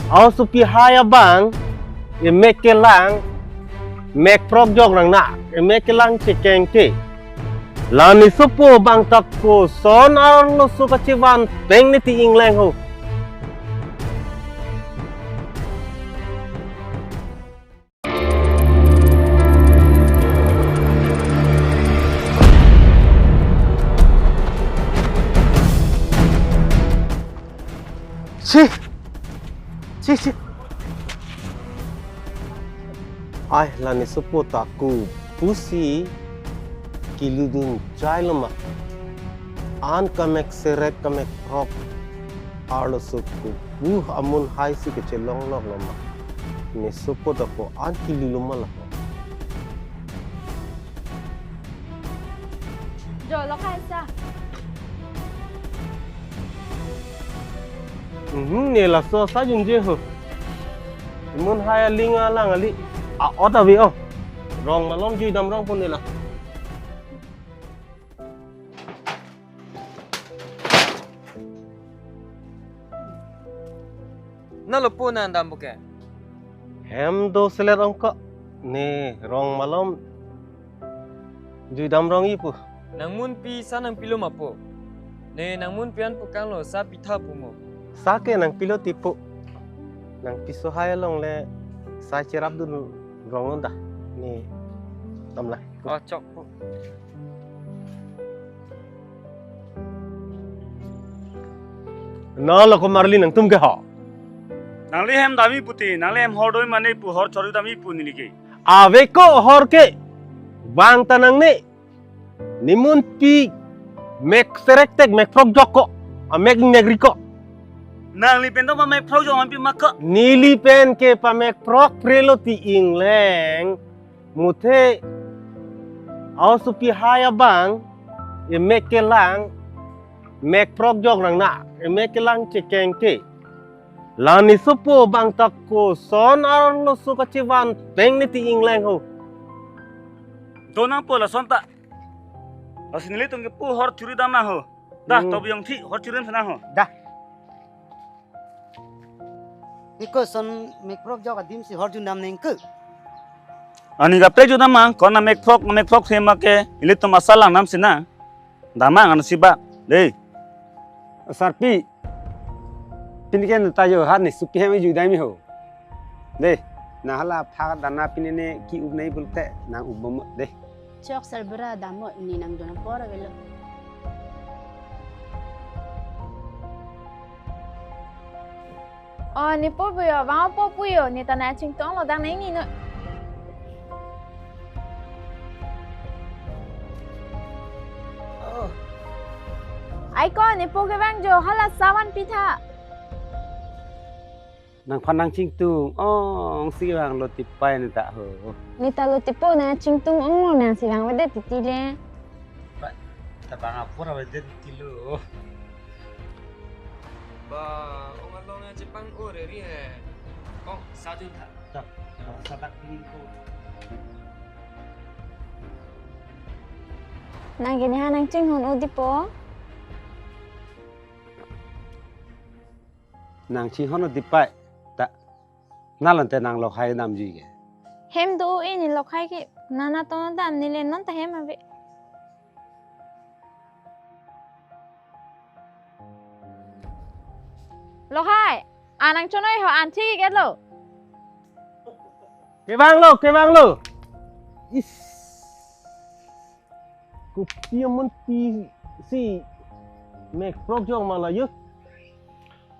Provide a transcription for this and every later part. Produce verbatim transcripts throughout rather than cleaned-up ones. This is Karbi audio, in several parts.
Aosopi hai abang, emek kelang, mekprok jok nang na, emek kelang chekeng ke. La ne sopo abang ta koson arloso kachevan peng ne ti ingleng ho. Si, si, si. Ai, la ne sopo ta kopusi keludun chai lo ma. An kamek serek kamek prok arloso kopu amun hai si kechelong lok lo ma. Ne sopo ta ko an kelu lo ma la ko. Jo, lo kaisa. Mhm, ne laso sajunje ho. Imun hai aling alang ali. A ot ave o. Rong malom jui dam rong pon ne la. Na lo po nang dam buke. Hem do selet ong ko. Ne rong malom jui dam rong-i pu. Nangmunpi sa nangpilo ma po. Ne nangmunpi an pu kanglo sa pitha pu mo. Sa ke nangpilo ti po. Nangpiso hai along le sa cherap dun rong da. Ne tamla. Oh, chok po. Na lo ko marli nangtum ke ho. Nangli hem dam-i puti, nangli hem hor doi mane pu hor chori dam-i pu neli ke. Ave ko hor ke. Vang ta nang ne. Nemunpi mek serek tek mek prok jok ko. A mek nek ri ko. Nangli pen to pa mek prok jok manpi ma ko. Neli pen ke pa mek prok pre lo ti ingleng. Muthe aosopi hai abang, emek kelang, mek prok jok nang na, emek kelang chekeng ke. La ne sopo abang ta koson arloso kachevan peng ne ti ingleng ho. Do nang po lason ta. Lasi nelitum ke pu hor chori dam nang ho. Dah, hmm. To biyong thi, hor chori dam nang ho. Dah. Iko son mek prok jok adim si hor jun dam neng ke. Ani kaprek jun dam mang, ko na mek prok, na mek prok se ma ke, ilitum asal lang nam sina. Dam mang an si ba, dei. Sarpi, pini ke ta jo hat ne supi hem jui dai mi ho. Dei, na hala phak dana pini ne ki-up nai pulote, nang-up bom dei. Chok sarbura dam mo, ne nang dona por avelo. Oh, ne po puyo, vang po puyo, ne ta nangchingtong lo dang nang ni no. Oh. Ai ko, ne po kevang jo, hala sawan pitha. Nangphan nangchingtong, ong si vang lo tipai ne ta ho. Ne ta lo tipo nangchingtong ong lo nang si vang avedet titi le. Ba, ta bang apor avedet titi lo. Ba, ong along ya Jepang o re ri he. Ong, sajun tha. Ta, ta, sadak pini ko. Nang kini ha nangchinghon o tipo. Nangchinghon o tipai. Ta. Nalante nang lokhai damji ke. Hem do e ne lokhai ke. Nana to dam ne le non ta hem ave. Lokhai, anang chonoi ho anthi ke lo. Kevang lo, kevang lo. Is. Kopi amun pisi mek prok jong ma la yo.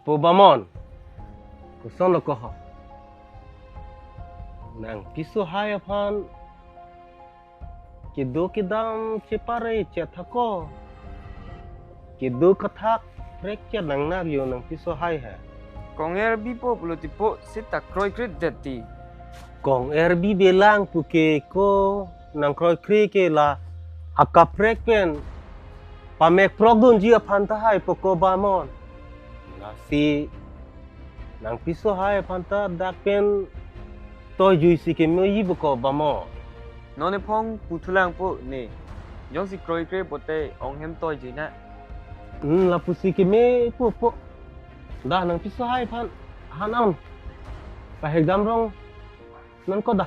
Po bamon. Koson lo ko ho. Nangpiso hai aphan kedo kedam chepare chet hako. Kedo kethak prek chet nang nak yo nangpiso hai he. Kong-er bipo pulo tipo seta kroikre det ti. Kong-er bibe lang puke ko nang kroikre ke la akaprek pen pamek prok dunji aphan tahai po ko bamon. Lasi nangpiso hai aphan ta dak pen toijui si kemeji po ko bamon. Non ephong puthulang po ne. Jongsi kroikre pote ong hem toijui na. Hmm, lapusi keme po po. Dah nangpiso hai aphan han on. Kahek dam rong non koda.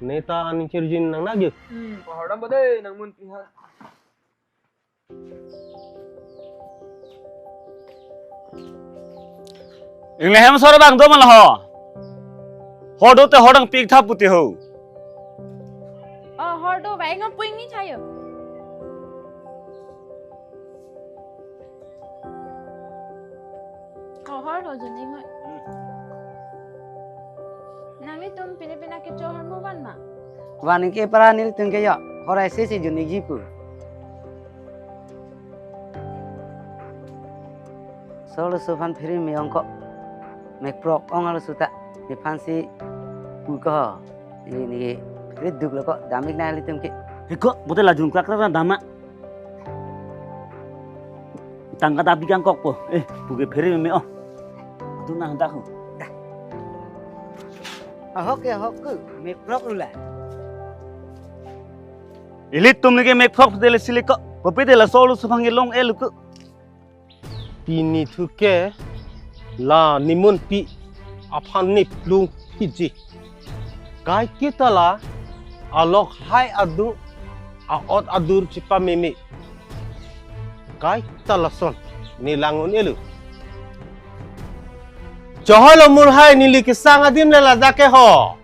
Neta aning chirjin nang nagi. Hmm, pahor dam bade nang mun pihan. Ingleham sor bang do man ho. Hor do te hor dang pik thap puti ho. Oh, hor do, vai ngam puing ni chayo. Oh, hor do jun ing hoi. Nanglitum pine pine kecho hor mo van ma? Van ke para nelitum ke yo. Hor ai se se jun ing ji pu. Solo sophan phere me-ong ko. Mekprok ong alo suta. Nephan si pu ko. Ini, ini phere duk lo ko. Dam ik na nelitum ke. He ko, bote la jun klak klak dam ma. Tangka dap di kangkok po. Eh, pu ke phere me-ong. Tu nang dak ho. Ahok ke ahok ke. Mekprok lo la. Ilitum lagi mekprok dele silik ko. Papi dele solo sophan ke long el ko. Pini thu ke la nemunpi aphan ne plung piji. Kaiketa la alok hai adung a-ot adur chipameme. Kaita lason ne lang un-elo. Chehoi lo mur hai neli kesang adim le ladak ke ho.